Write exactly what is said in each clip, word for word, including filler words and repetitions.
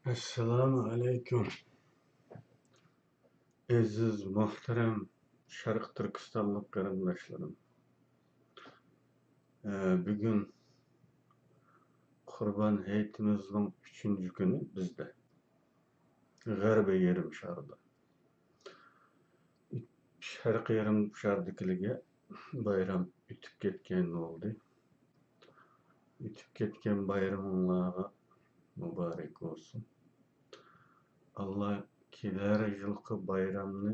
ئەسسالامۇ ئەلەيكۇم. ئەزىز، مۆھتەرەم شەرقىي تۈركىستانلىق قېرىنداشلىرىم. ئە، بۈگۈن قۇربان ھېيتىمىزنىڭ ئۈچىنچى كۈنى بىزدە، غەربىي يېرىم شاردا. شەرقىي يېرىم شاردىكىلەرگە بايرام ئۆتۈپ كەتكەن بولدى. ئۆتۈپ كەتكەن بايرىمىڭلارغا مۇبارەك بولسۇن. ئاللا كېلەر يىلقى بايرامنى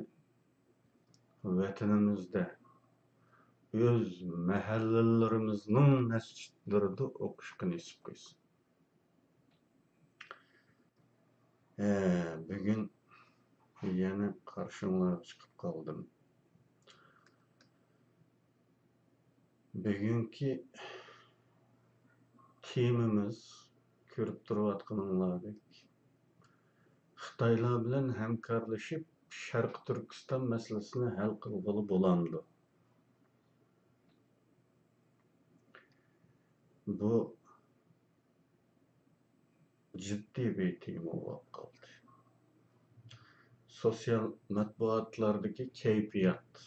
ۋەتىنىمىزدە، ئۆز مەھەللىلىرىمىزنىڭ مەسچىتلىرىدا ئوقۇشقا نېسىپ قىلسۇن. ھە، بۈگۈن يەنە قارشىڭلارغا چىقىپ قالدىم. بۈگۈنكى تېمىمىز، كۆرۈپ تۇرۇۋاتقىنىڭلاردەك، خىتايلار بىلەن ھەمكارلىشىپ شەرقىي تۈركىستان مەسىلىسىنى ھەل قىلغىلى بولامدۇ؟ بۇ جىددىي بىر تېما بولۇپ قالدى. سوتسىيال مەتبۇئاتلاردىكى كەيپىيات،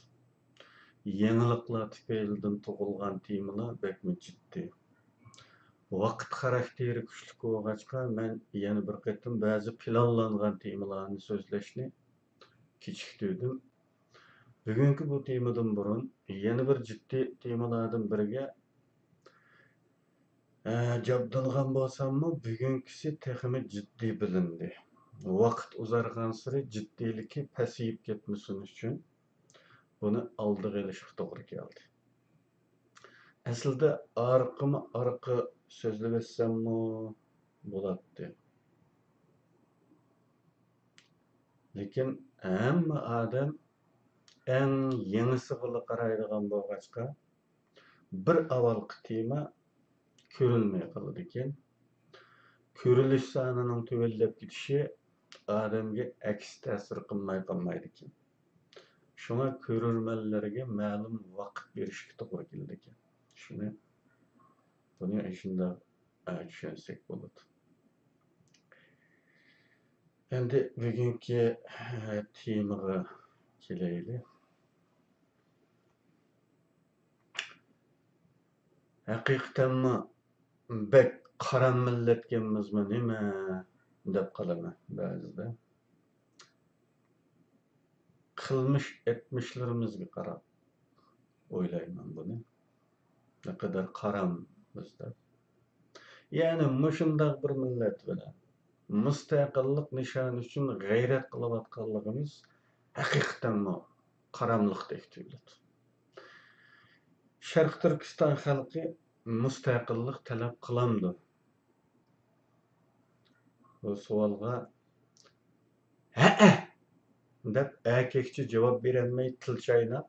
يېڭىلىقلار تۈپەيلىدىن تۇغۇلغان تېمىلار بەكمۇ جىددىي. ۋاقىت خاراكتېرى كۈچلۈك بولغاچقا، مەن يەنە بىر قېتىم بەزى پىلانلانغان تېمىلارنى سۆزلەشنى كېچىكتۈردۈم. بۈگۈنكى بۇ تېمىدىن بۇرۇن يەنە بىر جىددىي تېمىلاردىن بىرىگە، ئە، جابدۇنغان بولساممۇ، بۈگۈنكىسى تېخىمۇ جىددىي بىلىندى. ۋاقىت ئۇزارغانسېرى جىددىيلىكى پەسىيىپ كەتمىسۇن ئۈچۈن بۇنى ئالدىغا ئېلىشقا توغرا كەلدى. ئەسلىدە ئارقىمۇ ئارقا سۆزلىۋەتسەممۇ بولاتتى. لېكىن ھەممە ئادەم ئەڭ يېڭىسىغىلا قارايدىغان بولغاچقا، بىر ئاۋۋالقى تېما كۆرۈلمەي قالىدىكەن. كۆرۈلۈش سانىنىڭ تۆۋەنلەپ كېتىشى ئادەمگە ئەكس تەسىر قىلماي قالمايدىكەن. شۇڭا كۆرۈرمەنلەرگە مەلۇم ۋاقىت بېرىشكە توغرا كېلىدىكەن. شۇنى، بۇنى شۇنداق، ئە، چۈشەنسەك بولىدۇ. ئەمدى بۈگۈنكى، ئە، تېمىغا كېلەيلى. ھەقىقەتەنمۇ بەك قارام مىللەتكەنمىزمۇ نېمە دەپ قالىمەن بەزىدە. قىلمىش ئەتمىشلىرىمىزگە قاراپ ئويلايمەن بۇنى. نەقەدەر قاراممىز دەپ. يەنى مۇشۇنداق بىر مىللەت بىلەن مۇستەقىللىق نىشانى ئۈچۈن غەيرەت قىلىۋاتقانلىقىمىز ھەقىقەتەنمۇ قاراملىقتەك تۇيۇلىدۇ. شەرقىي تۈركىستان خەلقى مۇستەقىللىق تەلەپ قىلامدۇ؟ بۇ سوئالغا «ھەئە» دەپ ئەركەكچە جاۋاب بېرەلمەي تىل چايناپ،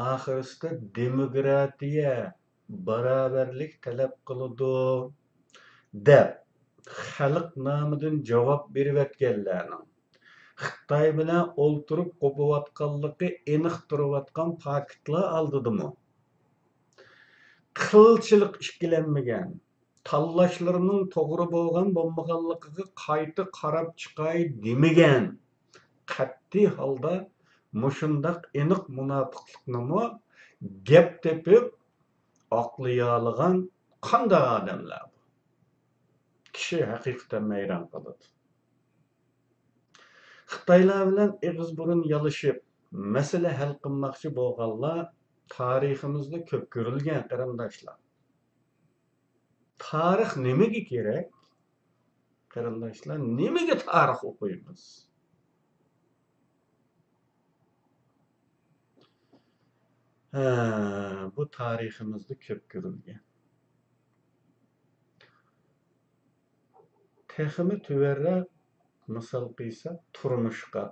ئاخىرسىدا دېموكراتىيە، باراۋەرلىك تەلەپ قىلىدۇ دەپ، خەلق نامىدىن جاۋاب بېرىۋەتكەنلەرنىڭ خىتاي بىلەن ئولتۇرۇپ قوپۇۋاتقانلىقى ئېنىق تۇرۇۋاتقان پاكىتلار ئالدىدىمۇ، قىلچىلىق ئىككىلەنمىگەن، تاللاشلىرىنىڭ توغرا بولغان بولمىغانلىقىغا قايتا قاراپ چىقاي دېمىگەن، قەتئىي ھالدا مۇشۇنداق ئېنىق مۇناپىقلىقنىمۇ گەپ تېپىپ ئاقلىيالىغان قانداق ئادەملەر بۇ؟ كىشى ھەقىقەتەن ھەيران قالىدۇ. خىتايلار بىلەن ئېغىز بۇرۇن يالىشىپ، مەسىلە ھەل قىلماقچى بولغانلار تارىخىمىزدا كۆپ كۆرۈلگەن، قېرىنداشلار. تارىخ نېمىگە كېرەك؟ قېرىنداشلار، نېمىگە تارىخ ئوقۇيمىز؟ ھە، بۇ تارىخىمىزدا كۆپ كۆرۈلگەن. تېخىمۇ تۆۋەنرەك مىسال قىلساق، تۇرمۇشقا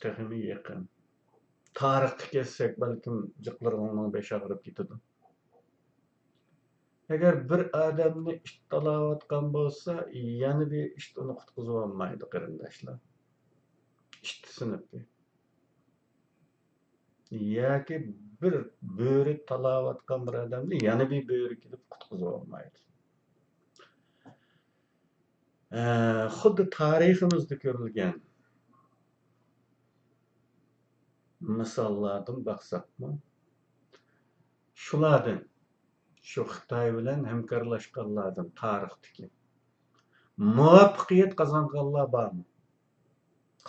تېخىمۇ يېقىن. تارىخقا كەتسەك، بەلكىم جىقلىرىڭنىڭ بېشى ئاغرىپ كېتىدۇ. ئەگەر بىر ئادەمنى ئىت تالاۋاتقان بولسا، يەنە بىر ئىت ئۇنى قۇتقۇزۇۋالمايدۇ، قېرىنداشلار. ئىت سىنىپى. ياكى بىر بۆرە تالاۋاتقان بىر ئادەمنى يەنە بىر بۆرە كېلىپ قۇتقۇزۇۋالمايدۇ. ئە، خۇددى تارىخىمىزدا كۆرۈلگەن مىساللاردىن باقساقمۇ، شۇلاردىن، شۇ خىتاي بىلەن ھەمكارلاشقانلاردىن تارىختىكى مۇۋەپپەقىيەت قازانغانلار بارمۇ؟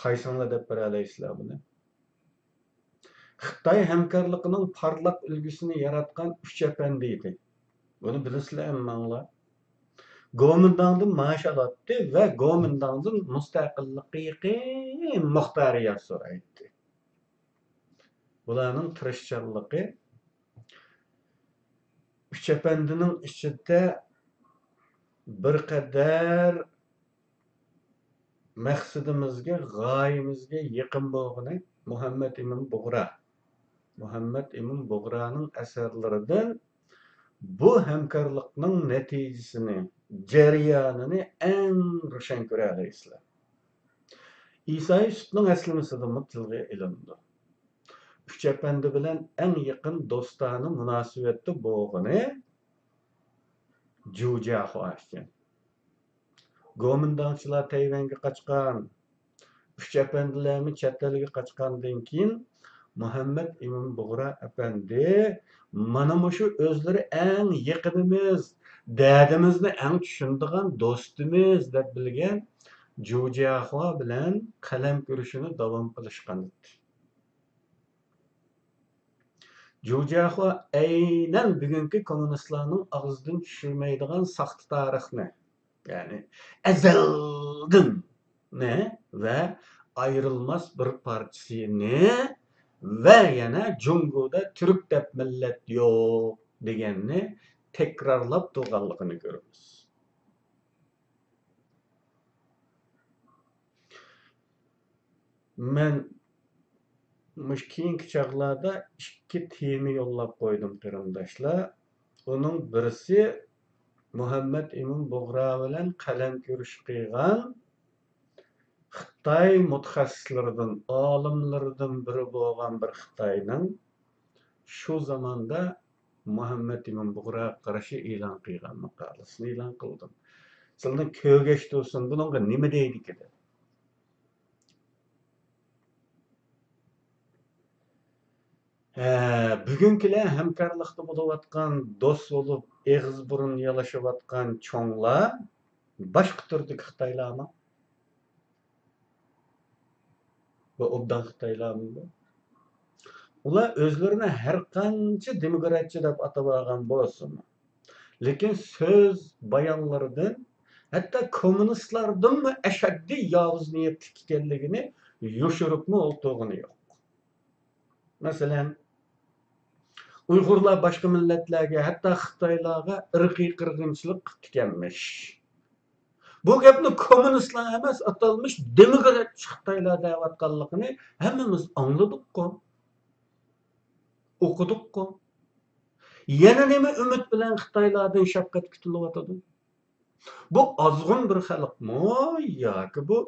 قايسىڭلار دەپ بېرەلەيسىلەر بۇنى؟ خىتاي ھەمكارلىقىنىڭ پارلاق ئۈلگىسىنى ياراتقان ئۈچ ئەپەندى ئىدى. بۇنى بىلىسىلەر ھەممەڭلار. گومىنداڭدىن مائاش ئالاتتى ۋە گومىنداڭدىن مۇستەقىللىققا يېقىن مۇختارىيەت سورايتتى. بۇلارنىڭ تىرىشچانلىقى، ئۈچ ئەپەندىنىڭ ئىچىدە بىر قەدەر مەقسىتىمىزگە، غايىمىزگە يېقىن بولغىنى مۇھەممەد ئىمىن بۇغرا. مۇھەممەد ئىمىن بۇغرانىڭ ئەسەرلىرىدىن بۇ ھەمكارلىقنىڭ نەتىجىسىنى، جەريانىنى ئەڭ روشەن كۆرەلەيسىلەر. ئىسا يۈسۈپنىڭ ھەسلىمىسىدىمۇ تىلغا ئېلىنىدۇ. ئۈچ ئەپەندى بىلەن ئەڭ يېقىن دوستانە مۇناسىۋەتتە بولغىنى جۇ جياخۇا ئىكەن. گومىنداڭچىلار تەيۋەنگە قاچقان، ئۈچ ئەپەندىلەرمۇ چەت ئەلگە قاچقاندىن كېيىن، مۇھەممەد ئىمىن بۇغرا ئەپەندى مانا مۇشۇ ئۆزلىرى ئەڭ يېقىنىمىز، دەردىمىزنى ئەڭ چۈشىنىدىغان دوستىمىز دەپ بىلگەن جۇ جياخۇا بىلەن قەلەم كۈرىشىنى داۋام قىلىشقانىدى. جۇ جياخۇا ئەينەن بۈگۈنكى كوممۇنىستلارنىڭ ئاغزىدىن چۈشۈرمەيدىغان ساختا تارىخنى، يەنى ئەزەلدىن ۋە ئايرىلماس بىر پارچىسىنى ۋە يەنە جۇڭگودا تۈرك دەپ مىللەت يوق دېگەننى تەكرارلاپ تۇرغانلىقىنى كۆرىمىز. مەن مۇشۇ كېيىنكى چاغلاردا ئىككى تېما يوللاپ قويدۇم، قېرىنداشلار. ئۇنىڭ بىرسى مۇھەممەد ئىمىن بۇغرا بىلەن قەلەم كۆرۈش قىلغان خىتاي مۇتەخەسسىسلىرىدىن، ئالىملىرىدىن بىرى بولغان بىر خىتاينىڭ شۇ زاماندا مۇھەممەد ئىمىن بۇغراغا قارشى ئېلان قىلغان ماقالىسىنى ئېلان قىلدىم. سىلىنىڭ كۆرگەچ تۇرسۇن، بۇنىڭغا نېمە دەيدىكى دەپ. ھە، بۈگۈنكىلەر ھەمكارلىقتا بولۇۋاتقان، دوست بولۇپ، ئېغىز بۇرۇن يالىشىۋاتقان چوڭلار باشقا تۈردىكى خىتايلارمۇ؟ بۇ ئوبدان خىتايلارمۇ بۇ؟ ئۇلار ئۆزلىرىنى ھەر قانچە دېموكراتچى دەپ ئاتىۋالغان بولسىمۇ، لېكىن سۆز بايانلىرىدىن ھەتتا كوممۇنىستلاردىنمۇ ئەشەددىي ياۋۇز نىيەتلىك ئىكەنلىكىنى يوشۇرۇپمۇ ئولتۇرغىنى يوق. مەسىلەن، ئۇيغۇرلار باشقا مىللەتلەرگە، ھەتتا خىتايلارغا ئىرقىي قىرغىنچىلىق قىپتىكەنمىش. بۇ گەپنى كوممۇنىستلار ئەمەس، ئاتالمىش دېموكراتچى خىتايلار دەۋاتقانلىقىنى ھەممىمىز ئاڭلىدۇققۇ، ئوقۇدۇققۇ. يەنە نېمە ئۈمىد بىلەن خىتايلاردىن شەپقەت كۈتۈلۈۋاتىدۇ؟ بۇ ئازغۇن بىر خەلقمۇ ياكى بۇ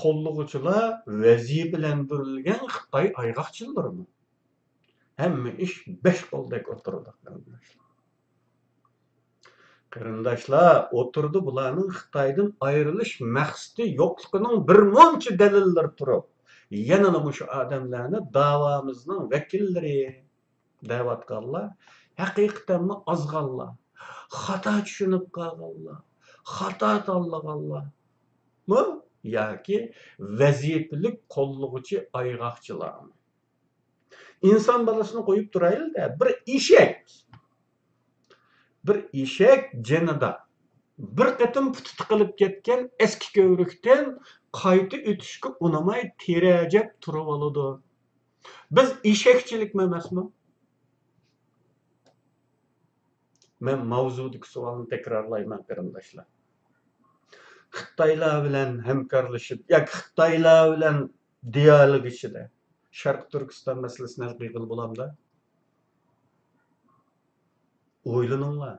قوللىغۇچىلار ۋەزىپىلەندۈرۈلگەن خىتاي ئايغاقچىلىرىمۇ؟ ھەممە ئىش بەش قولدەك ئوتتۇرىدا، قېرىنداشلار. قېرىنداشلار، ئوتتۇرىدا بۇلارنىڭ خىتايدىن ئايرىلىش مەقسىتى يوقلۇقىنىڭ بىر مۇنچە دەلىللىرى تۇرۇپ، يەنىلا مۇشۇ ئادەملەرنى داۋامىزنىڭ ۋەكىللىرى دەۋاتقانلار ھەقىقەتەنمۇ ئازغانلار، خاتا چۈشىنىپ قالغانلار، خاتا تاللىغانلارمۇ ياكى ۋەزىپىلىك قوللىغۇچى ئايغاقچىلارمۇ؟ ئىنسان بالىسىنى قويۇپ تۇرايلى-دە، بىر ئېشەك، بىر ئېشەك جېنىدا بىر قېتىم پۇتى تىقىلىپ كەتكەن ئەسكى كۆۋرۈكتىن قايتا ئۆتۈشكە ئۇنىماي تېرەجەپ تۇرۇۋالىدۇ. بىز ئېشەكچىلىكمۇ ئەمەسمۇ؟ مەن ماۋزۇدىكى سوئالنى تەكرارلايمەن، قېرىنداشلار. خىتايلار بىلەن ھەمكارلىشىپ ياكى خىتايلار بىلەن دىيالوگ ئىچىدە شەرقىي تۈركىستان مەسىلىسىنى ھەل قىلغىلى بولامدا؟ ئويلىنىڭلار.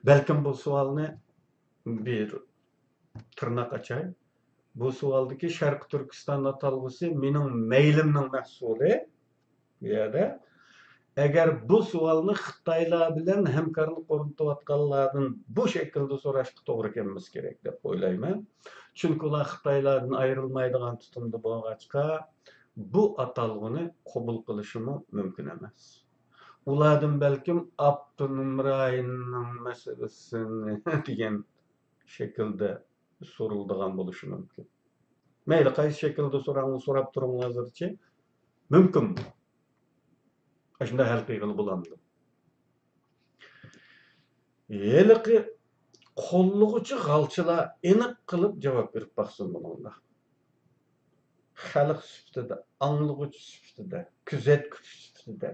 بەلكىم بۇ سوئالنى بىر تىرناق ئاچاي. بۇ سوئالدىكى شەرقىي تۈركىستان ئاتالغۇسى مېنىڭ مەيلىمنىڭ مەھسۇلى. بۇ يەردە ئەگەر بۇ سوئالنى خىتايلار بىلەن ھەمكارلىق ئورنىتىۋاتقانلاردىن بۇ شەكىلدە سوراشقا توغرا كەلمىسى كېرەك دەپ ئويلايمەن. چۈنكى ئۇلار خىتايلاردىن ئايرىلمايدىغان تۇتۇمدا بولغاچقا، بۇ ئاتالغۇنى قوبۇل قىلىشىمۇ مۇمكىن ئەمەس. ئۇلاردىن بەلكىم ئاپتونوم رايوننىڭ مەسىلىسىنى دېگەن شەكىلدە سورىلىدىغان بولۇشى مۇمكىن. مەيلى، قايسى شەكىلدە سوراڭلار، سوراپ تۇرۇڭلار ھازىرچە. مۇمكىن. ئاشۇنداق ھەل قىلغىلى بولامدۇ؟ ھېلىقى قوللىغۇچى غالچىلار ئېنىق قىلىپ جاۋاب بېرىپ باقسۇن بۇنىڭغا. خەلق سۈپىتىدە، ئاڭلىغۇچى سۈپىتىدە، كۆزەتكۈچى سۈپىتىدە،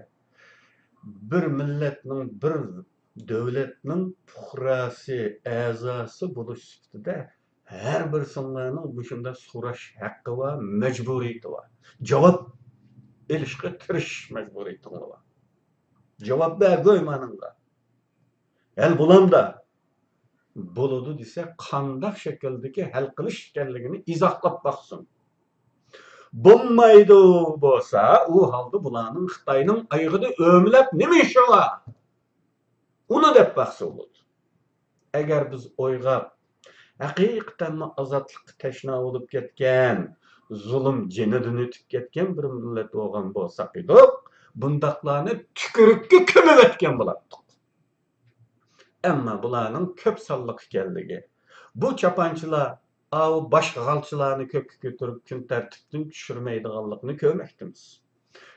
بىر مىللەتنىڭ، بىر دۆلەتنىڭ پۇقراسى، ئەزاسى بولۇش سۈپىتىدە ھەر بىرسىڭلارنىڭ مۇشۇنداق سوراش ھەققى بار، مەجبۇرىيىتى بار. جاۋاب ئېلىشقا تىرىشىش مەجبۇرىيىتىڭلار بار. جاۋاب بەرگەي مانىڭغا. ھەل بولامدا؟ بولىدۇ دېسە، قانداق شەكىلدىكى ھەل قىلىش ئىكەنلىكىنى ئىزاھلاپ باقسۇن. بولمايدۇ بولسا، ئۇ ھالدا بۇلارنىڭ خىتاينىڭ ئايىغىدا ئۆمىلەپ نېمە ئىشى بار؟ ئۇنى دەپ باقسا بولىدۇ. ئەگەر بىز ئويغاق، ھەقىقەتەنمۇ ئازادلىققا تەشنا بولۇپ كەتكەن، زۇلۇم جېنىدىن ئۆتۈپ كەتكەن بىر مىللەت بولغان بولساق ئىدۇق، بۇنداقلارنى تۈكۈرۈككە كۆمۈۋەتكەن بولاتتۇق. ئەمما بۇلارنىڭ كۆپ سانلىق ئىكەنلىكى، بۇ چاپانچىلار ئاۋۇ باشقا غالچىلارنى كۆككە كۆتۈرۈپ، كۈن تەرتىپتىن چۈشۈرمەيدىغانلىقىنى كۆرمەكتىمىز.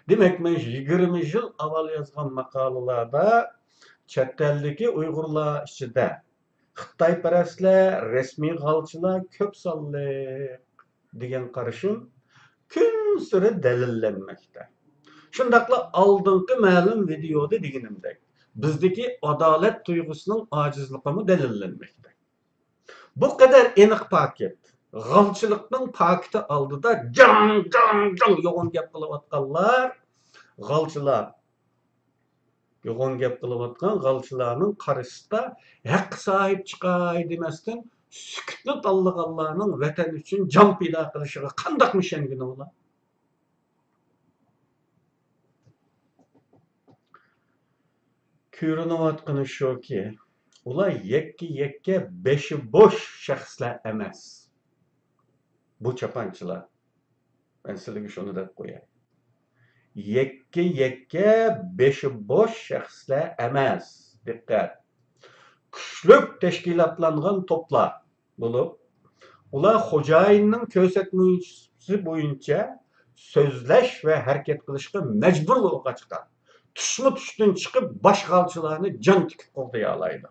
دېمەك، مەن يىگىرمە يىل ئاۋۋال يازغان ماقالىلاردا چەت ئەلدىكى ئۇيغۇرلار ئىچىدە خىتايپەرەسلەر، رەسمىي غالچىلار كۆپ سانلىق دېگەن قارىشىم كۈنسېرى دەلىللەنمەكتە. شۇنداقلا ئالدىنقى مەلۇم ۋىدېيودا دېگىنىمدەك، بىزدىكى ئادالەت تۇيغۇسىنىڭ ئاجىزلىقىمۇ دەلىللەنمەكتە. بۇ قەدەر ئېنىق پاكىت، غالچىلىقنىڭ پاكىتى ئالدىدا جاڭ، جاڭ، جاڭ يوغان گەپ قىلىۋاتقانلار، غالچىلار، يوغان گەپ قىلىۋاتقان غالچىلارنىڭ قارشىسىدا ھەققە ساھىب چىقاي دېمەستىن، سۈكۈتنى تاللىغانلارنىڭ ۋەتەن ئۈچۈن جان پىدا قىلىشىغا قانداقمۇ ئىشەنگىنى ئۇلار؟ كۆرۈنۈۋاتقىنى شۇكى، ئۇلار يەككە-يەككە بېشى بوش شەخسلەر ئەمەس. بۇ چاپانچىلار. مەن سىلىگە شۇنى دەپ قوياي. يەككە-يەككە بېشى بوش شەخسلەر ئەمەس. دىققەت! كۈچلۈك تەشكىلاتلانغان توپلار بولۇپ، ئۇلار خوجايىننىڭ كۆرسەتمىسى بويىچە سۆزلەش ۋە ھەرىكەت قىلىشقا مەجبۇر بولغاچقا، تۈشمۇ تۈشتىن چىقىپ، باشقا غالچىلارنى جان تىكىپ قوغدىيالايدۇ.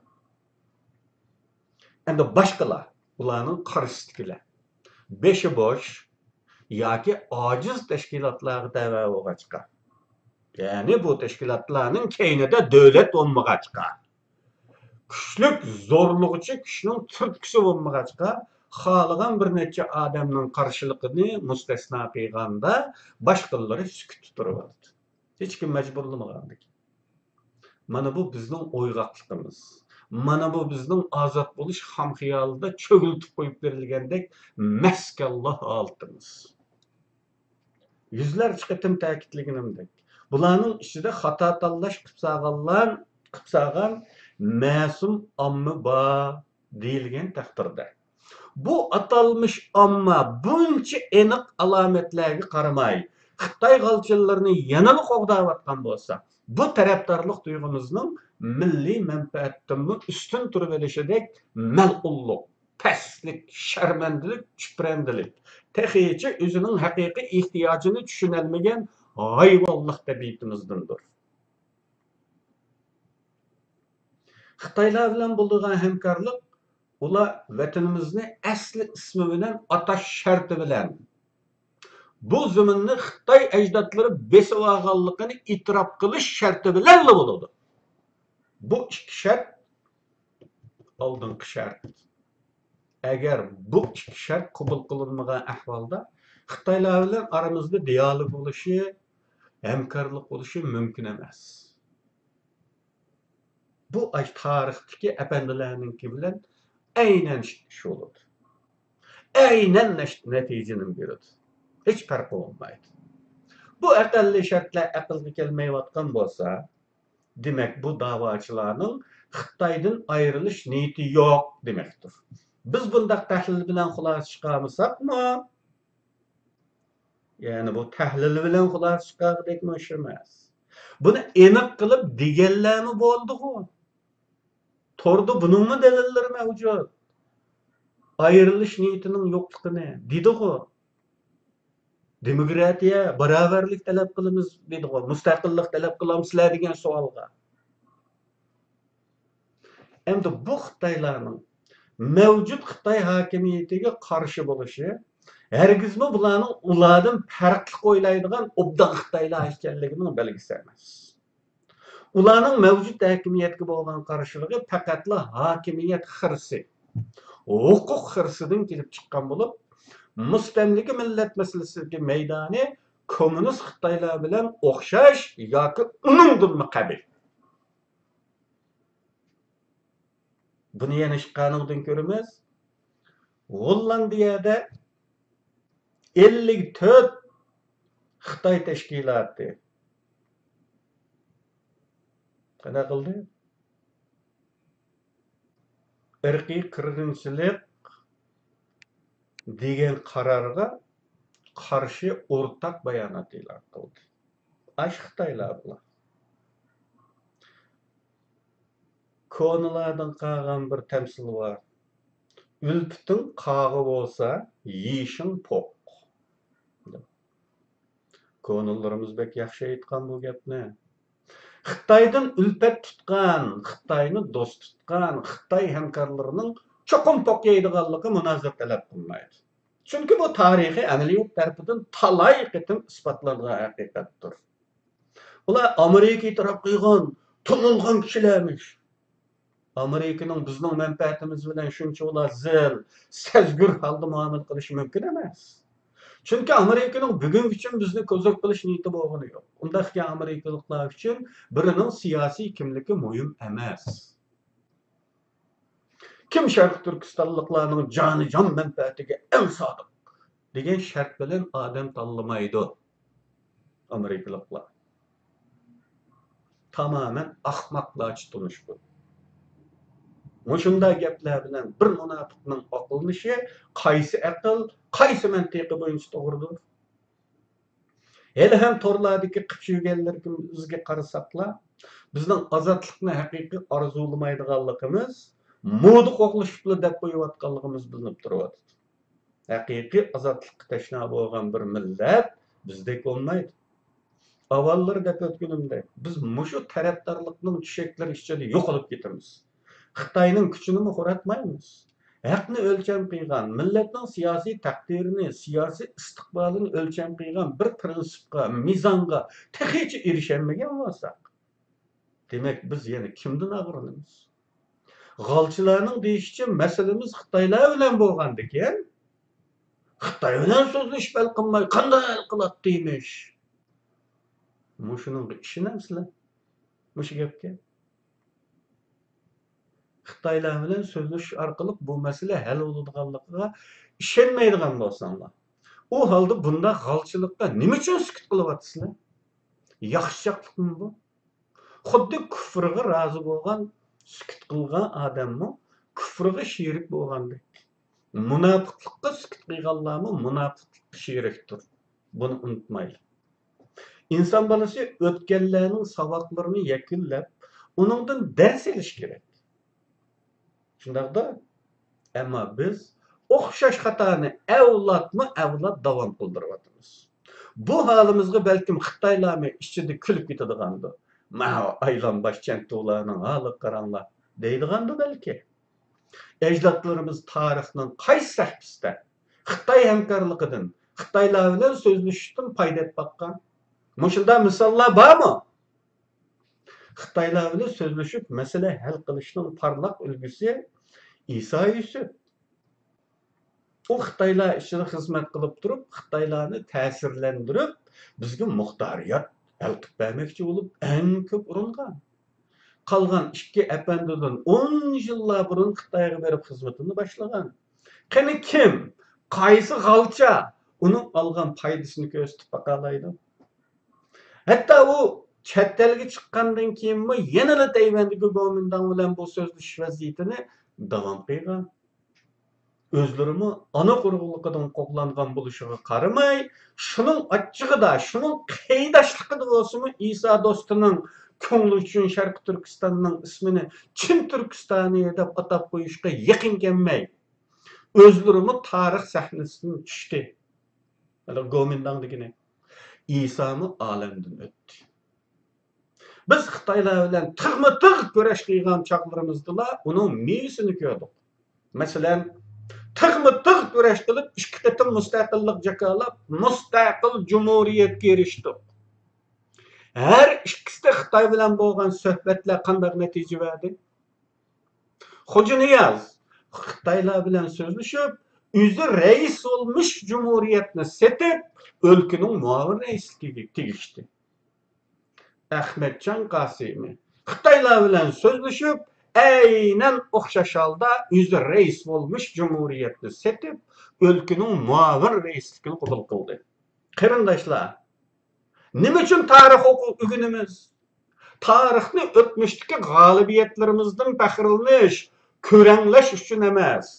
ئەمدى باشقىلار، ئۇلارنىڭ قارشىسىدىكىلەر بېشى بوش ياكى ئاجىز تەشكىلاتلارغا تەۋە بولغاچقا، يەنى بۇ تەشكىلاتلارنىڭ كەينىدە دۆلەت بولمىغاچقا، كۈچلۈك زورلىغۇچى كۈچنىڭ تۈرتكىسى بولمىغاچقا، خالىغان بىر نەچچە ئادەمنىڭ قارشىلىقىنى مۇستەسنا قىلغاندا، باشقىلىرى سۈكۈتتە تۇرۇۋالىدۇ. ھېچكىم مەجبۇرلىمىغاندىكىن. مانا بۇ بىزنىڭ ئويغاقلىقىمىز. مانا بۇ بىزنىڭ ئازاد بولۇش خام خىيالىدا چۆگۈلىتىپ قويۇپ بېرىلگەندەك مەسكەنلا ھالىتىمىز. يۈزلەرچە قېتىم تەكىتلىگىنىمدەك، بۇلارنىڭ ئىچىدە خاتا تاللاش قىپساغانلار، قىپساغان مەسۇم ئامما بار دېيىلگەن تەقدىردە، بۇ ئاتالمىش ئامما بۇنچە ئېنىق ئالامەتلەرگە قارىماي، خىتاي غالچىلىرىنى يەنىلا قوغداۋاتقان بولسا، بۇ تەرەپدارلىق تۇيغۇمىزنىڭ مىللىي مەنپەئەتتىنمۇ ئۈستۈن تۇرۇۋېلىشىدەك مەلئۇنلۇق، پەسلىك، شەرمەندىلىك، چۈپرەندىلىك، تېخىچە ئۆزىنىڭ ھەقىقىي ئېھتىياجىنى چۈشىنەلمىگەن ھايۋانلىق تەبىئىتىمىزدىندۇر. خىتايلار بىلەن بولىدىغان ھەمكارلىق، ئۇلار ۋەتىنىمىزنى ئەسلى ئىسمى بىلەن ئاتاش شەرتى بىلەن، بۇ زېمىننى خىتاي ئەجدادلىرى بېسىۋالغانلىقىنى ئېتىراپ قىلىش شەرتى بىلەنلا بولىدۇ. بۇ ئىككى شەرت ئالدىنقى شەرت. ئەگەر بۇ ئىككى شەرت قوبۇل قىلىنمىغان ئەھۋالدا، خىتايلار بىلەن ئارىمىزدا دىيالوگ بولۇشى، ھەمكارلىق بولۇشى مۇمكىن ئەمەس. بۇ ئاشۇ تارىختىكى ئەپەندىلەرنىڭكى بىلەن ئەينەن ئىش بولىدۇ. ئەينەن نەش-، نەتىجىنى بېرىدۇ. ھېچ پەرقى بولمايدۇ. بۇ ئەقەللىي شەرتلەر ئەقىلگە كەلمەيۋاتقان بولسا، دېمەك، بۇ داۋاچىلارنىڭ خىتايدىن ئايرىلىش نىيىتى يوق دېمەكتۇر. بىز بۇنداق تەھلىل بىلەن خۇلاسە چىقارمىساقمۇ، يەنى بۇ تەھلىل بىلەن خۇلاسە چىقارغۇدەكمۇ ئىش ئەمەس. بۇنى ئېنىق قىلىپ دېگەنلەرمۇ بولدىغۇ. توردا بۇنىڭمۇ دەلىللىرى مەۋجۇت. ئايرىلىش نىيىتىنىڭ يوقلۇقىنى دېدىغۇ. دېموكراتىيە، باراۋەرلىك تەلەپ قىلىمىز دېدىغۇ. مۇستەقىللىق تەلەپ قىلامسىلەر دېگەن سوئالغا. ئەمدى بۇ خىتايلارنىڭ مەۋجۇت خىتاي ھاكىمىيىتىگە قارشى بولۇشى ھەرگىزمۇ بۇلارنىڭ ئۇلاردىن پەرقلىق ئويلايدىغان ئوبدان خىتايلار ئىكەنلىكىنىڭ بەلگىسى ئەمەس. ئۇلارنىڭ مەۋجۇت ھاكىمىيەتكە بولغان قارشىلىقى پەقەتلا ھاكىمىيەت خىرىسى، ھوقۇق خىرىسىدىن كېلىپ چىققان بولۇپ، مۇستەملىكە مىللەت مەسىلىسىدىكى مەيدانى كوممۇنىست خىتايلار بىلەن ئوخشاش ياكى ئۇنىڭدىنمۇ قەبىھ. بۇنى يەنە ئىشقانىڭدىن كۆرىمىز. غوللاندىيەدە ئەللىك تۆت خىتاي تەشكىلاتى قانداق قىلدى؟ ئىرقىي قىرغىنچىلىق دېگەن قارارغا قارشى ئورتاق بايانات ئېلان قىلدى. ئاش خىتايلار بۇلار. كونىلاردىن قالغان بىر تەمسىل بار. ئۈلپىتىڭ قاغا بولسا، يېيىشىڭ پوق. كونىلىرىمىز بەك ياخشى ئېيتقان بۇ گەپنى. خىتايدىن ئۈلپەت تۇتقان، خىتاينى دوست تۇتقان خىتاي ھەمكارلىرىنىڭ چوقۇم پوق يەيدىغانلىقى مۇنازىرە تەلەپ قىلمايدۇ. چۈنكى بۇ تارىخىي ئەمەلىيەت تەرىپىدىن تالاي قېتىم ئىسپاتلانغان ھەقىقەتتۇر. ئۇلار ئامېرىكا ئېتىراپ قىلغان، تونۇلغان كىشىلەرمىش. ئامېرىكىنىڭ بىزنىڭ مەنپەئەتىمىز بىلەن شۇنچىۋالا زىل، سەزگۈر ھالدا مۇئامىلە قىلىشى مۇمكىن ئەمەس. چۈنكى ئامېرىكىنىڭ بۈگۈنگىچە بىزنى كوزۇپ قىلىش نىيىتى بولغىنى يوق. ئۇنداقكەن ئامېرىكىلىقلار ئۈچۈن بىرىنىڭ سىياسىي كىملىكى مۇھىم ئەمەس. كىم شەرقىي تۈركىستانلىقلارنىڭ جانىجان مەنپەئەتىگە ئەڭ سادىق دېگەن شەرت بىلەن ئادەم تاللىمايدۇ ئامېرىكىلىقلار. تامامەن ئەخمەقلەرچە تونۇش بۇ. مۇشۇنداق گەپلەر بىلەن بىر مۇناپىقنىڭ ئاقلىنىشى قايسى ئەقىل، قايسى مەنتىقى بويىچە توغرىدۇر؟ ھېلىھەم تورلاردىكى قىپ يۈرگەنلىرىمىزگە قارىساقلا، بىزنىڭ ئازادلىقنى ھەقىقىي ئارزۇلىمايدىغانلىقىمىز، مودا قوغلىشىپلا دەپ قويۇۋاتقانلىقىمىز بىلىنىپ تۇرۇۋاتىدۇ. ھەقىقىي ئازادلىققا تەشنا بولغان بىر مىللەت بىزدەك بولمايدۇ. ئاۋۋاللىرى دەپ ئۆتكىنىمدەك، بىز مۇشۇ تەرەپدارلىقنىڭ چۈشەكلىرى ئىچىدە يوقىلىپ كېتىمىز. خىتاينىڭ كۈچىنىمۇ خوراتمايمىز. ھەقنى ئۆلچەم قىلغان، مىللەتنىڭ سىياسىي تەقدىرىنى، سىياسىي ئىستىقبالىنى ئۆلچەم قىلغان بىر پىرىنسىپقا، مىزانغا تېخىچە ئېرىشەلمىگەن بولساق، دېمەك، بىز يەنە كىمدىن ئاغرىنىمىز؟ غالچىلارنىڭ دېيىشىچە، مەسىلىمىز خىتايلار بىلەن بولغاندىكىن، خىتاي بىلەن سۆزلىشىپ ھەل قىلماي قانداق ھەل قىلاتتىمىش؟ مۇشۇنىڭغا ئىشىنەمسىلەر؟ مۇشۇ گەپكە. خىتايلار بىلەن سۆزلىشىش ئارقىلىق بۇ مەسىلە ھەل بولىدىغانلىقىغا ئىشەنمەيدىغان بولساڭلار، ئۇ ھالدا بۇنداق غالچىلىققا نېمە ئۈچۈن سۈكۈت قىلىۋاتىسىلەر؟ ياخشىچاقلىقمۇ بۇ؟ خۇددى كۇفرغا رازى بولغان، سۈكۈت قىلغان ئادەممۇ كۇفرغا شېرىك بولغاندەك. مۇناپىقلىققا سۈكۈت قىلغانلارمۇ مۇناپىقلىققا شېرىكتۇر. بۇنى ئۇنتۇمايلى. ئىنسان بالىسى ئۆتكەنلەرنىڭ ساۋاقلىرىنى يەكۈنلەپ، ئۇنىڭدىن دەرس ئېلىش كېرەك. شۇنداقتا، ئەمما بىز ئوخشاش خاتانى ئەۋلادمۇ ئەۋلاد داۋام قىلدۇرۇۋاتىمىز. بۇ ھالىمىزغا بەلكىم خىتايلارمۇ ئىچىدە كۈلۈپ كېتىدىغاندۇ. ماۋۇ ئايلانباش چەنتۇلارنىڭ ھالىغا قاراڭلار، دەيدىغاندۇ بەلكى. ئەجدادلىرىمىز تارىخنىڭ قايسى سەھىپىسىدە خىتاي ھەمكارلىقىدىن، خىتايلار بىلەن سۆزلىشىشتىن پايدىلىنىپ باققان؟ مۇشۇنداق مىساللار بارمۇ؟ خىتايلار بىلەن سۆزلىشىپ مەسىلە ھەل قىلىشنىڭ پارلاق ئۈلگىسى ئىسا يۈسۈپ. ئۇ خىتايلار ئىچىدە خىزمەت قىلىپ تۇرۇپ، خىتايلارنى تەسىرلەندۈرۈپ، بىزگە مۇختارىيەت ھەل قىلىپ بەرمەكچى بولۇپ، ئەڭ كۆپ ئۇرۇنغان. قالغان ئىككى ئەپەندىدىن ئون يىللار بۇرۇن خىتايغا بېرىپ خىزمىتىنى باشلىغان. قېنى كىم، قايسى غالچا ئۇنىڭ ئالغان پايدىسىنى كۆرسىتىپ باقالايدۇ؟ ھەتتا ئۇ چەت ئەلگە چىققاندىن كېيىنمۇ يەنىلا تەيۋەندىكى گومىنداڭ بىلەن بۇ سۆزلىشىش ۋەزىيىتىنى داۋام قىلغان. ئۆزلىرىمۇ ئانا قۇرۇقلۇقىدىن قوغلانغان بولۇشىغا قارىماي، شۇنىڭ ئاچچىقىدا، شۇنىڭ قېيىداشلىقىدا بولسىمۇ ئىسا دوستىنىڭ كۆڭلى ئۈچۈن شەرقىي تۈركىستاننىڭ ئىسمىنى چىن تۈركىستانى دەپ ئاتاپ قويۇشقا يېقىن كەلمەي، ئۆزلىرىمۇ تارىخ سەھنىسىدىن چۈشتى. ھېلىقى گومىنداڭ دېگىنى ئىسامۇ ئالەمدىن ئۆتتى. بىز خىتايلار بىلەن تىغمۇ تىغ كۈرەش قىلغان چاغلىرىمىزدىلا ئۇنىڭ مېۋىسىنى كۆردۇق. مەسىلەن، تىغمۇ تىغ كۈرەش قىلىپ، ئىككى قېتىم مۇستەقىللىق جاكارلاپ، مۇستەقىل جۇمھۇرىيەتكە ئېرىشتۇق. ھەر ئىككىسىدە خىتاي بىلەن بولغان سۆھبەتلەر قانداق نەتىجە بەردى؟ خوجانىياز خىتايلار بىلەن سۆزلىشىپ، ئۆزى رەئىس بولمۇش جۇمھۇرىيەتنى سېتىپ، ئۆلكىنىڭ مۇئاۋىن رەئىسلىكىگە تېگىشتى. ئەخمەتجان قاسىمى خىتايلار بىلەن سۆزلىشىپ، ئەينەن ئوخشاش ھالدا ئۆزى رەئىس بولمۇش جۇمھۇرىيەتنى سېتىپ، ئۆلكىنىڭ مۇئاۋىن رەئىسلىكىنى قوبۇل قىلدى. قېرىنداشلار، نېمە ئۈچۈن تارىخ ئوقۇ-، ئۆگىنىمىز؟ تارىخنى ئۆتمۈشتىكى غالىبىيەتلىرىمىزدىن پەخىرلىنىش، كۆرەڭلەش ئۈچۈن ئەمەس.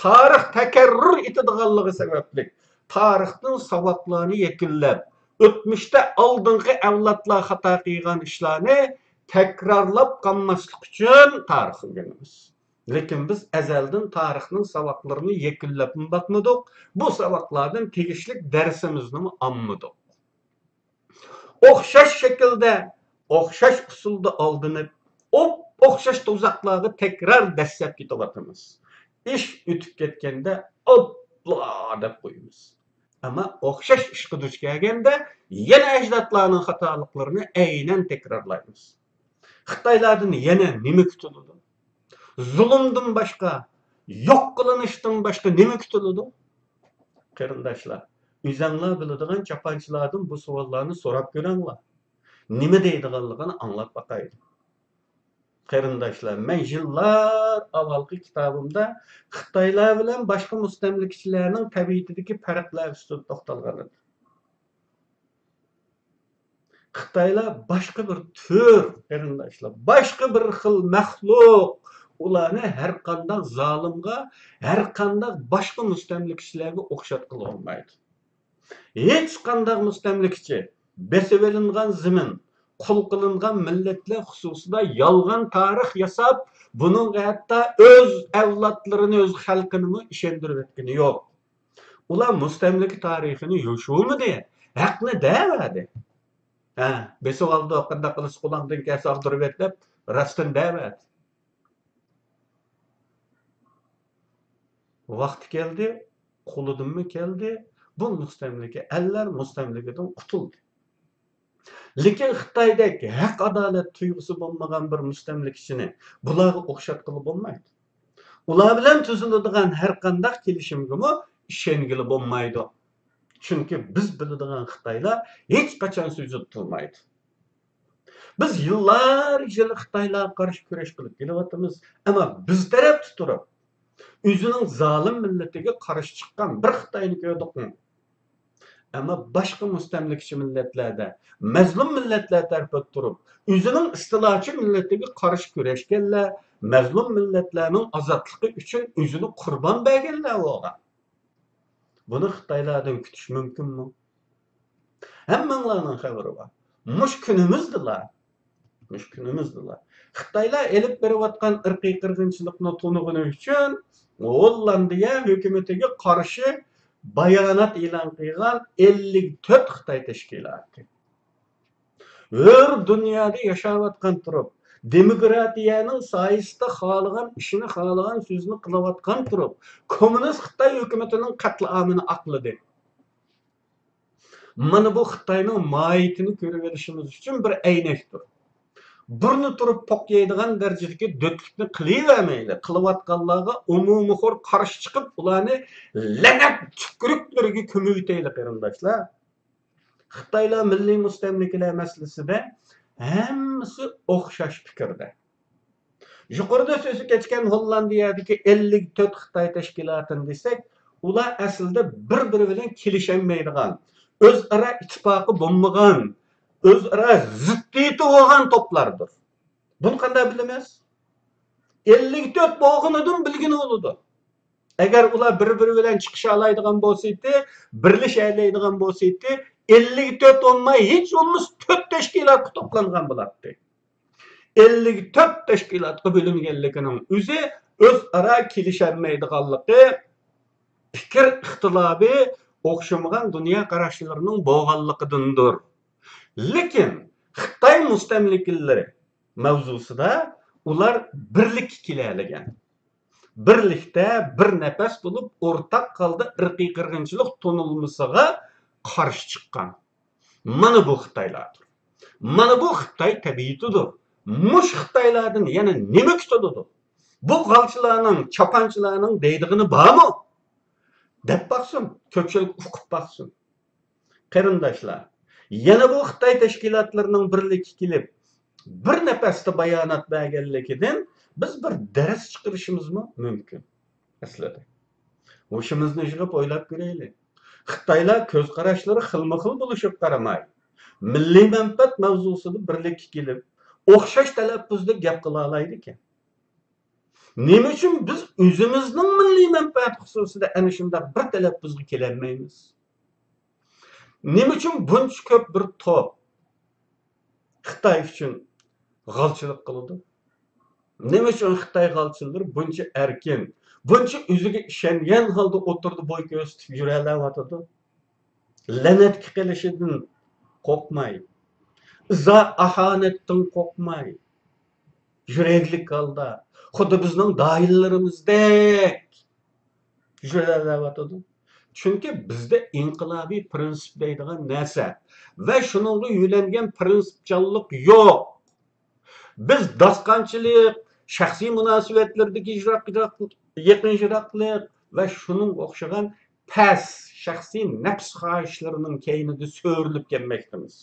تارىخ تەكەررۇر ئېتىدىغانلىقى سەۋەبلىك، تارىختىن ساۋاقلارنى يەكۈنلەپ، ئۆتمۈشتە ئالدىنقى ئەۋلادلار خاتا قىلغان ئىشلارنى تەكرارلاپ قالماسلىق ئۈچۈن تارىخ ئۆگىنىمىز. لېكىن بىز ئەزەلدىن تارىخنىڭ ساۋاقلىرىنى يەكۈنلەپمۇ باقمىدۇق، بۇ ساۋاقلاردىن تېگىشلىك دەرسىمىزنىمۇ ئالمىدۇق. ئوخشاش شەكىلدە، ئوخشاش ئۇسۇلدا ئالدىنىپ، ئوپئوخشاش تۇزاقلارغا تەكرار دەسسەپ كېتىۋاتىمىز. ئىش ئۆتۈپ كەتكەندە، ئوپلا دەپ قويىمىز. ئەمما ئوخشاش ئىشقا دۇچ كەلگەندە، يەنە ئەجدادلارنىڭ خاتالىقلىرىنى ئەينەن تەكرارلايمىز. خىتايلاردىن يەنە نېمە كۈتۈلىدۇ؟ زۇلۇمدىن باشقا، يوق قىلىنىشتىن باشقا نېمە كۈتۈلىدۇ؟ قېرىنداشلار، ئۆزەڭلار بىلىدىغان چاپانچىلاردىن بۇ سوئاللارنى سوراپ كۆرۈڭلار. نېمە دەيدىغانلىقىنى ئاڭلاپ باقايلى. قېرىنداشلار، مەن يىللار ئاۋۋالقى كىتابىمدا خىتايلار بىلەن باشقا مۇستەملىكىچىلەرنىڭ تەبىئىتىدىكى پەرقلەر ئۈستىدە توختالغان ئىدىم. خىتايلار باشقا بىر تۈر، قېرىنداشلار، باشقا بىر خىل مەخلۇق. ئۇلارنى ھەرقانداق زالىمغا، ھەرقانداق باشقا مۇستەملىكىچىلەرگە ئوخشاتقىلى بولمايدۇ. ھېچقانداق مۇستەملىكىچى بېسىۋېلىنغان زېمىن، قۇل قىلىنغان مىللەتلەر خۇسۇسىدا يالغان تارىخ ياساپ، بۇنىڭغا ھەتتا ئۆز ئەۋلادلىرىنى، ئۆز خەلقىنىمۇ ئىشەندۈرۈۋەتكىنى يوق. ئۇلار مۇستەملىكە تارىخىنى يوشۇرمىدى، ھەقنى دەۋەردى. ھە، بېسىۋالدۇق، قانداق قىلسا قولۇڭدىن كەلسە ئاغدۇرۇۋەت دەپ راستىنى دەۋەردى. ۋاقتى كەلدى، قولىدىنمۇ كەلدى، بۇ مۇستەملىكە ئەللەر مۇستەملىكىدىن قۇتۇلدى. لېكىن خىتايدەك ھەق-ئادالەت تۇيغۇسى بولمىغان بىر مۇستەملىكىچىنى بۇلارغا ئوخشاتقىلى بولمايدۇ. ئۇلار بىلەن تۈزۈلىدىغان ھەرقانداق كېلىشىمگىمۇ ئىشەنگىلى بولمايدۇ. چۈنكى بىز بىلىدىغان خىتايلار ھېچقاچان سۆزىدە تۇرمايدۇ. بىز يىللار يىلى خىتايلارغا قارشى كۈرەش قىلىپ كېلىۋاتىمىز. ئەمما بىز تەرەپتە تۇرۇپ، ئۆزىنىڭ زالىم مىللىتىگە قارشى چىققان بىر خىتاينى كۆردۇقمۇ؟ ئەمما باشقا مۇستەملىكىچى مىللەتلەردە، مەزلۇم مىللەتلەر تەرىپىدە تۇرۇپ، ئۆزىنىڭ ئىستىلاچى مىللىتىگە قارشى كۈرەشكەنلەر، مەزلۇم مىللەتلەرنىڭ ئازادلىقى ئۈچۈن ئۆزىنى قۇربان بەرگەنلەر بولغان. بۇنى خىتايلاردىن كۈتۈش مۇمكىنمۇ؟ ھەممىڭلارنىڭ خەۋىرى بار. مۇشۇ كۈنىمىزدىلا، مۇشۇ كۈنىمىزدىلا خىتايلار ئېلىپ بېرىۋاتقان ئىرقىي قىرغىنچىلىقنى تونۇغىنى ئۈچۈن، ھوللاندىيە ھۆكۈمىتىگە قارشى بايانات ئېلان قىلغان ئەللىك تۆت خىتاي تەشكىلاتى. ھۆر دۇنيادا ياشاۋاتقان تۇرۇپ، دېموكراتىيەنىڭ سايىسىدا خالىغان ئىشىنى، خالىغان سۆزىنى قىلىۋاتقان تۇرۇپ، كوممۇنىست خىتاي ھۆكۈمىتىنىڭ قەتلىئامىنى ئاقلىدى. مانا بۇ خىتاينىڭ ماھىيىتىنى كۆرۈۋېلىشىمىز ئۈچۈن بىر ئەينەكتۇر. بۇرنى تۇرۇپ پوق يەيدىغان دەرىجىدىكى دۆتلۈكنى قىلىۋەرمەيلى، قىلىۋاتقانلارغا ئومۇمىخور قارشى چىقىپ، ئۇلارنى لەنەت تۈكۈرۈكلىرىگە كۆمۈۋېتەيلى، قېرىنداشلار. خىتايلار مىللىي مۇستەملىكىلەر مەسىلىسىدە ھەممىسى ئوخشاش پىكىردە. يۇقىرىدا سۆزى كەچكەن ھوللاندىيەدىكى ئەللىك تۆت خىتاي تەشكىلاتىنى دېسەك، ئۇلار ئەسلىدە بىر-بىرى بىلەن كېلىشەلمەيدىغان، ئۆزئارا ئىتتىپاقى بولمىغان، ئۆزئارا زىددىيىتى بولغان توپلاردۇر. بۇنى قانداق بىلىمىز؟ ئەللىك تۆت بولغىنىدىن بىلگىلى بولىدۇ. ئەگەر ئۇلار بىر-بىرى بىلەن چىقىشالايدىغان بولسىدى، بىرلىشەلەيدىغان بولسىدى، ئەللىك تۆت بولماي، ھېچ بولمىسا تۆت تەشكىلاتقا توپلانغان بولاتتى. ئەللىك تۆت تەشكىلاتقا بۆلۈنگەنلىكىنىڭ ئۆزى ئۆزئارا كېلىشەلمەيدىغانلىقى، پىكىر ئىختىلاپى، ئوخشىمىغان دۇنيا قاراشلىرىنىڭ بولغانلىقىدىندۇر. لېكىن خىتاي مۇستەملىكىلىرى مەۋزۇسىدا ئۇلار بىرلىككە كېلەلىگەن. بىرلىكتە بىر نەپەس بولۇپ، ئورتاق ھالدا ئىرقىي قىرغىنچىلىق تونۇلمىسىغا قارشى چىققان. مانا بۇ خىتايلاردۇر. مانا بۇ خىتاي تەبىئىتىدۇر. مۇشۇ خىتايلاردىن يەنە نېمە كۈتۈلىدۇ؟ بۇ غالچىلارنىڭ، چاپانچىلارنىڭ دەيدىغىنى بارمۇ؟ دەپ باقسۇن، كۆپچىلىك ئۇقۇپ باقسۇن. قېرىنداشلار، يەنە بۇ خىتاي تەشكىلاتلىرىنىڭ بىرلىككە كېلىپ، بىر نەپەستە بايانات بەرگەنلىكىدىن بىز بىر دەرس چىقىرىشىمىزمۇ مۇمكىن. ئەسلىدە، ھوشىمىزنى يىغىپ ئويلاپ كۆرەيلى. خىتايلار كۆز قاراشلىرى خىلمۇ خىل بولۇشىغا قارىماي، مىللىي مەنپەئەت مەۋزۇسىدا بىرلىككە كېلىپ، ئوخشاش تەلەپپۇزدا گەپ قىلالايدىكەن. نېمە ئۈچۈن بىز ئۆزىمىزنىڭ مىللىي مەنپەئەت خۇسۇسىدا ئەنە شۇنداق بىر تەلەپپۇزغا كېلەلمەيمىز؟ نېمە ئۈچۈن بۇنچە كۆپ بىر توپ خىتاي ئۈچۈن غالچىلىق قىلىدۇ؟ نېمە ئۈچۈن خىتاي غالچىلىرى بۇنچە ئەركىن، بۇنچە ئۆزىگە ئىشەنگەن ھالدا ئوتتۇرىدا بوي كۆرسىتىپ يۈرەلەۋاتىدۇ؟ لەنەتكە قېلىشىدىن قورقماي، ئىزا ئاھانەتتىن قورقماي، يۈرەكلىك ھالدا، خۇددى بىزنىڭ داھىيلىرىمىزدەك يۈرەلەۋاتىدۇ. چۈنكى بىزدە ئىنقىلابىي پىرىنسىپ دەيدىغان نەرسە ۋە شۇنىڭغا يۆلەنگەن پىرىنسىپچانلىق يوق. بىز داستانچىلىق، شەخسىي مۇناسىۋەتلەردىكى يىراق-، يىراق-، يېقىن-يىراقلىق ۋە شۇنىڭغا ئوخشىغان پەس شەخسىي نەپس خاھىشلىرىنىڭ كەينىدە سۆرىلىپ كەلمەكتىمىز.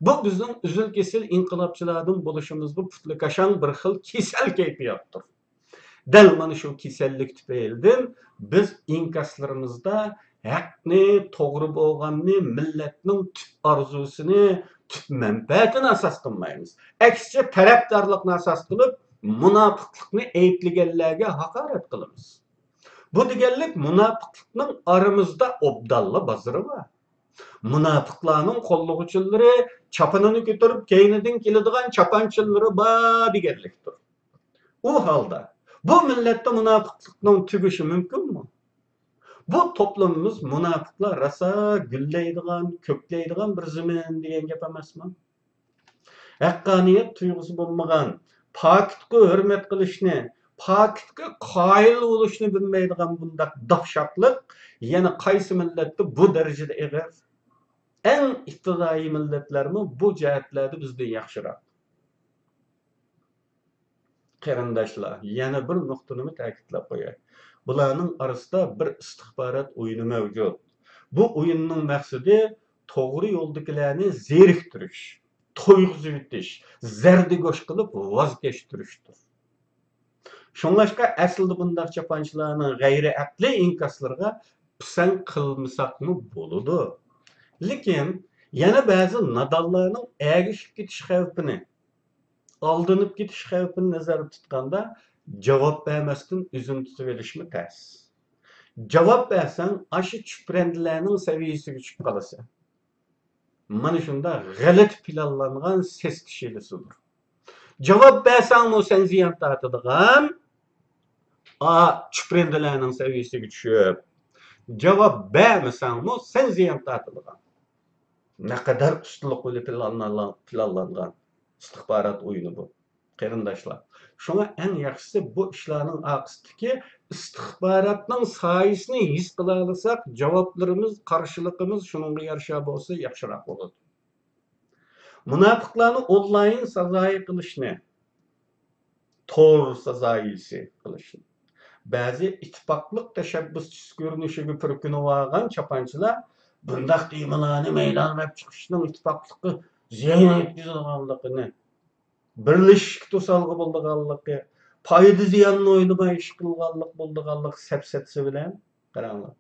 بۇ بىزنىڭ ئۈزۈل-كېسىل ئىنقىلابچىلاردىن بولۇشىمىزغا پۇتلىكاشاڭ بىر خىل كېسەل كەيپىياتتۇر. دەل مانا شۇ كېسەللىك تۈپەيلىدىن بىز ئىنكاسلىرىمىزدا ھەقنى، توغرا بولغاننى، مىللەتنىڭ تۈپ ئارزۇسىنى، تۈپ مەنپەئەتىنى ئاساس قىلمايمىز. ئەكسىچە، تەرەپدارلىقنى ئاساس قىلىپ، مۇناپىقلىقنى ئەيىبلىگەنلەرگە ھاقارەت قىلىمىز. بۇ دېگەنلىك مۇناپىقلىقنىڭ ئارىمىزدا ئوبدانلا بازىرى بار. مۇناپىقلارنىڭ قوللىغۇچىلىرى، چاپىنىنى كۆتۈرۈپ كەينىدىن كېلىدىغان چاپانچىلىرى بار دېگەنلىكتۇر. ئۇ ھالدا بۇ مىللەتتە مۇناپىقلىقنىڭ تۈگىشى مۇمكىنمۇ؟ بۇ توپلىمىمىز مۇناپىقلار راسا گۈللەيدىغان، كۆكلەيدىغان بىر زېمىن دېگەن گەپ ئەمەسمۇ؟ ھەققانىيەت تۇيغۇسى بولمىغان، پاكىتقا ھۆرمەت قىلىشنى، پاكىتقا قايىل بولۇشنى بىلمەيدىغان بۇنداق داپشاقلىق يەنە قايسى مىللەتتە بۇ دەرىجىدە ئېغىر؟ ئەڭ ئىپتىدائىي مىللەتلەرمۇ بۇ جەھەتلەردە بىزدىن ياخشىراق. قېرىنداشلار، يەنە بىر نۇقتىنىمۇ تەكىتلەپ قوياي. بۇلارنىڭ ئارىسىدا بىر ئىستىخبارات ئويۇنى مەۋجۇت. بۇ ئويۇننىڭ مەقسىتى توغرا يولدىكىلەرنى زېرىكتۈرۈش، تويغۇزۇۋېتىش، زەردىگۆش قىلىپ ۋاز كەچتۈرۈشتۇر. شۇڭلاشقا ئەسلىدە بۇنداق چاپانچىلارنىڭ غەيرىي ئەقلىي ئىنكاسلىرىغا پىسەنت قىلمىساقمۇ بولىدۇ. لېكىن يەنە بەزى نادانلارنىڭ ئەگىشىپ كېتىش خەۋپىنى، ئالدىنىپ كېتىش خەۋپىنى نەزەردە تۇتقاندا، جاۋاب بەرمەستىن ئۆزىنى تۇتۇۋېلىشمۇ تەس. جاۋاب بەرسەڭ، ئاشۇ چۈپرەندىلەرنىڭ سەۋىيىسىگە چۈشۈپ قالىسەن. مانا شۇنداق غەلىتە پىلانلانغان سېسىتىش ھىيلىسىدۇر. جاۋاب بەرسەڭمۇ سەن زىيان تارتىدىغان، ئا، چۈپرەندىلەرنىڭ سەۋىيىسىگە چۈشۈپ، جاۋاب بەرمىسەڭمۇ سەن زىيان تارتىدىغان. نەقەدەر ئۇستىلىق بىلەن پىلانلانغان، پىلانلانغان ئىستىخبارات ئويۇنى بۇ، قېرىنداشلار. شۇڭا ئەڭ ياخشىسى بۇ ئىشلارنىڭ ئارقىسىدىكى ئىستىخباراتنىڭ سايىسىنى ھېس قىلالىساق، جاۋابلىرىمىز، قارشىلىقىمىز شۇنىڭغا يارىشا بولسا ياخشىراق بولىدۇ. مۇناپىقلارنى ئونلاين سازايى قىلىشنى، تور سازايىسى قىلىشنى، بەزى ئىتتىپاقلىق تەشەببۇسچىسى كۆرۈنۈشىگە پۈركىنىۋالغان چاپانچىلار بۇنداق تېمىلارنى مەيدانغا ئېلىپ چىقىشنىڭ ئىتتىپاقلىققا زىيان يەتكۈزىدىغانلىقىنى، بىرلىشىشكە توسالغۇ بولىدىغانلىقى، پايدا زىياننى ئويلىماي ئىش قىلغانلىق بولىدىغانلىق سەپسەتىسى بىلەن، قاراڭلار،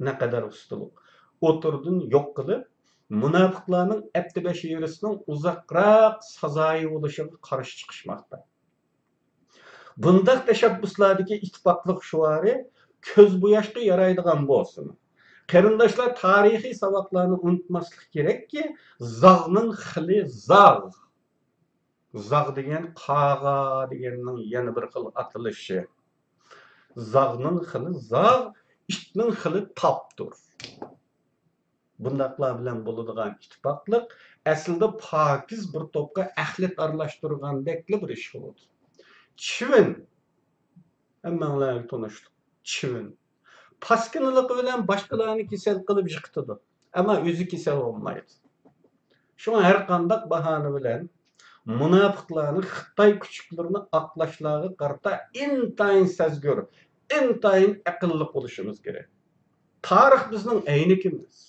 نەقەدەر ئۇستىلىق، ئوتتۇرىدىن يوق قىلىپ، مۇناپىقلارنىڭ ئەتتە بەش ھىجرىسىنىڭ ئۇزاقراق سازايى بولۇشىغا قارشى چىقىشماقتا. بۇنداق تەشەببۇسلاردىكى ئىتتىپاقلىق شوئارى كۆز بوياشقا يارايدىغان بولسىمۇ، قېرىنداشلار، تارىخىي ساۋاقلارنى ئۇنتۇماسلىق كېرەككى، زاغنىڭ خىلى زاغ. زاغ دېگەن قاغا دېگەننىڭ يەنە بىر خىل ئاتىلىشى. زاغنىڭ خىلى زاغ، ئىتنىڭ خىلى تاپتۇر. بۇنداقلار بىلەن بولىدىغان ئىتتىپاقلىق ئەسلىدە پاكىز بىر توپقا ئەخلەت ئارىلاشتۇرغاندەكلا بىر ئىش بولىدۇ. چىۋىن، ھەممەڭلارگە تونۇشلۇق. چىۋىن پاسكىنىلىقى بىلەن باشقىلارنى كېسەل قىلىپ يىقىتىدۇ، ئەمما ئۆزى كېسەل بولمايدۇ. شۇڭا ھەر قانداق باھانە بىلەن مۇناپىقلارنى، خىتاي كۈچۈكلىرىنى ئاقلاشلارغا قارىتا ئىنتايىن سەزگۈر، ئىنتايىن ئەقىللىق بولۇشىمىز كېرەك. تارىخ بىزنىڭ ئەينىكىمىز.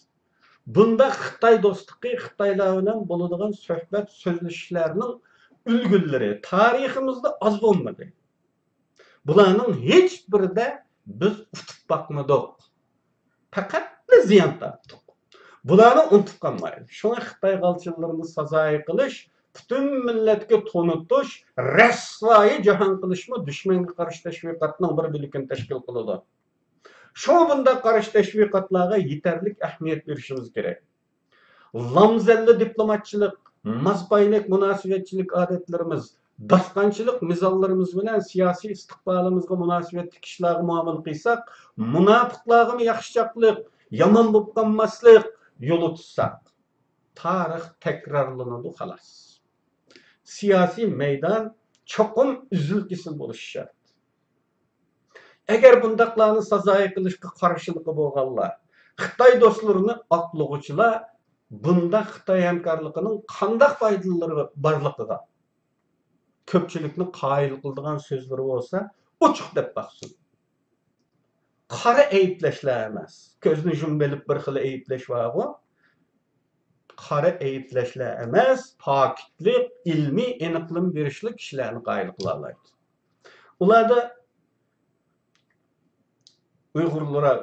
بۇنداق خىتاي دوستلۇقى، خىتايلار بىلەن بولىدىغان سۆھبەت، سۆزلىشىشلەرنىڭ ئۈلگىلىرى تارىخىمىزدا ئاز بولمىدى. بۇلارنىڭ ھېچ بىرىدە بىز ئۇتۇپ باقمىدۇق. پەقەتلا زىيان تارتتۇق. بۇلارنى ئۇنتۇپ قالمايلى. شۇڭا خىتاي غالچىلىرىنى سازايى قىلىش، پۈتۈن مىللەتكە تونۇتۇش، رەسۋايى جاھان قىلىشمۇ دۈشمەنگە قارشى تەشۋىقاتنىڭ بىر بۆلىكىنى تەشكىل قىلىدۇ. شۇڭا بۇنداق قارشى تەشۋىقاتلارغا يېتەرلىك ئەھمىيەت بېرىشىمىز كېرەك. لامزەللە دىپلوماتچىلىق، ماسپاينەك مۇناسىۋەتچىلىك ئادەتلىرىمىز، داستانچىلىق مىزانلىرىمىز بىلەن سىياسىي ئىستىقبالىمىزغا مۇناسىۋەتلىك كىشىلەرگە مۇئامىلە قىلساق، مۇناپىقلارغىمۇ ياخشىچاقلىق، يامان بولۇپ قالماسلىق يولى تۇتساق، تارىخ تەكرارلىنىدۇ، خالاس. سىياسىي مەيدان چوقۇم ئۈزۈل-كېسىل بولۇشى شەرت. ئەگەر بۇنداقلارنى سازايى قىلىشقا قارشىلىقى بولغانلار، خىتاي دوستلىرىنى ئاقلىغۇچىلار بۇنداق خىتاي ھەمكارلىقىنىڭ قانداق پايدىلىرى بارلىقىغا كۆپچىلىكنى قايىل قىلىدىغان سۆزلىرى بولسا، ئوچۇق دەپ باقسۇن. قارا ئەيىبلەشلەر ئەمەس. كۆزنى يۇمۇۋېلىپ بىر خىل ئەيىبلەش بارغۇ. قارا ئەيىبلەشلەر ئەمەس، پاكىتلىق، ئىلمىي ئېنىقلىما بېرىشلىك كىشىلەرنى قايىل قىلالايدۇ. ئۇلاردا ئۇيغۇرلار،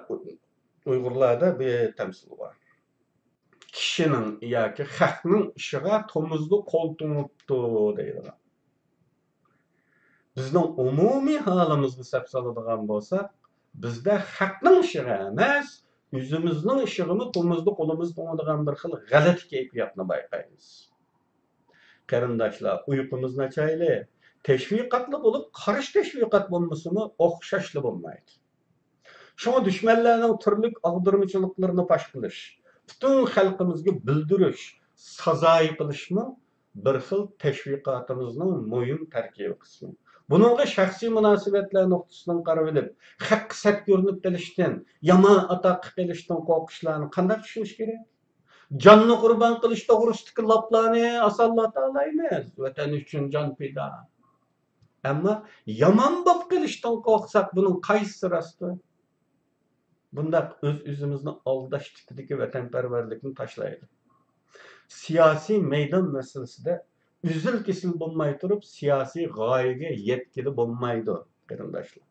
ئۇيغۇرلاردا بىر تەمسىل بار. كىشىنىڭ ياكى خەقنىڭ ئىشىغا تومۇزدا قول توڭۇپتۇ دەيدىغان. بىزنىڭ ئومۇمىي ھالىمىزنى سەپ سالىدىغان بولساق، بىزدە خەقنىڭ ئىشىغا ئەمەس، ئۆزىمىزنىڭ ئىشىغىمۇ تومۇزدا قولىمىز توڭىدىغان بىر خىل غەلىتە كەيپىياتنى بايقايمىز. قېرىنداشلار، ئۇيقۇمىزنى ئاچايلى. تەشۋىقاتلا بولۇپ، قارشى تەشۋىقات بولمىسىمۇ ئوخشاشلا بولمايدۇ. شۇڭا دۈشمەنلەرنىڭ تۈرلۈك ئاغدۇرمىچىلىقلىرىنى پاش قىلىش، پۈتۈن خەلقىمىزگە بىلدۈرۈش، سازايى قىلىشمۇ بىر خىل تەشۋىقاتىمىزنىڭ مۇھىم تەركىبىي قىسمى. بۇنىڭغا شەخسىي مۇناسىۋەتلەر نۇقتىسىدىن قارىۋېلىپ، خەققە سەت كۆرۈنۈپ قېلىشتىن، يامان ئاتاققا قېلىشتىن قورقۇشلارنى قانداق چۈشىنىش كېرەك؟ جاننى قۇربان قىلىش توغرىسىدىكى لاپلارنى ئاسانلا ئاتالايمىز. ۋەتەن ئۈچۈن جان پىدا. ئەمما يامان بولۇپ قېلىشتىن قورقساق، بۇنىڭ قايسىسى راستتۇ؟ بۇنداق ئۆز-ئۆزىمىزنى ئالداش تىپىدىكى ۋەتەنپەرۋەرلىكنى تاشلايلى. سىياسىي مەيدان مەسىلىسىدە ئۈزۈل-كېسىل بولماي تۇرۇپ، سىياسىي غايىگە يەتكىلى بولمايدۇ، قېرىنداشلار.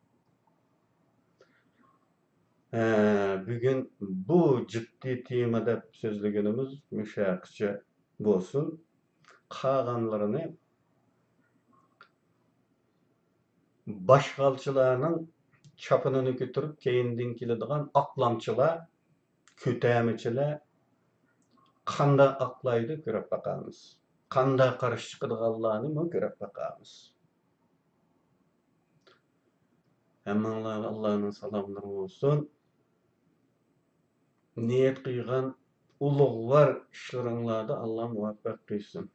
ھە، بۈگۈن بۇ جىددىي تېما دەپ سۆزلىگىنىمىز مۇشۇ ھەققىچە بولسۇن. قالغانلىرىنى باشقالچىلارنىڭ چاپىنىنى كۆتۈرۈپ كەينىدىن كېلىدىغان ئاقلامچىلار، كۆتەرمىچىلەر قانداق ئاقلايدۇ، كۆرۈپ باقارمىز. قانداق قارشى چىقىدىغانلارنىمۇ كۆرۈپ باقارمىز. ھەممىڭلارغا ئاللانىڭ سالاملىرى بولسۇن. نىيەت قىلغان ئۇلۇغۋار ئىشلىرىڭلاردا ئاللا مۇۋەپپەق قىلسۇن.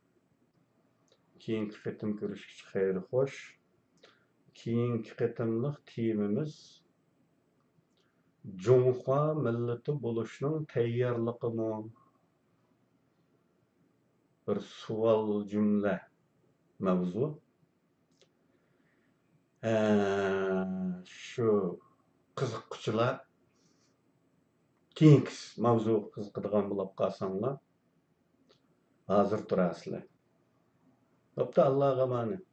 كېيىنكى قېتىم كۆرۈشكىچە خەير خوش. كېيىنكى قېتىملىق تېمىمىز جۇڭخۇا مىللىتى بولۇشنىڭ تەييارلىقىمۇ؟ بىر سوئال جۈملە ماۋزۇ. ھە، شۇ قىزىققۇچىلار كېيىنكى ماۋزۇغا قىزىقىدىغان بولۇپ قالساڭلار، ھازىر تۇرارسىلەر. بوپتۇ، ئاللاغا ئامانەت.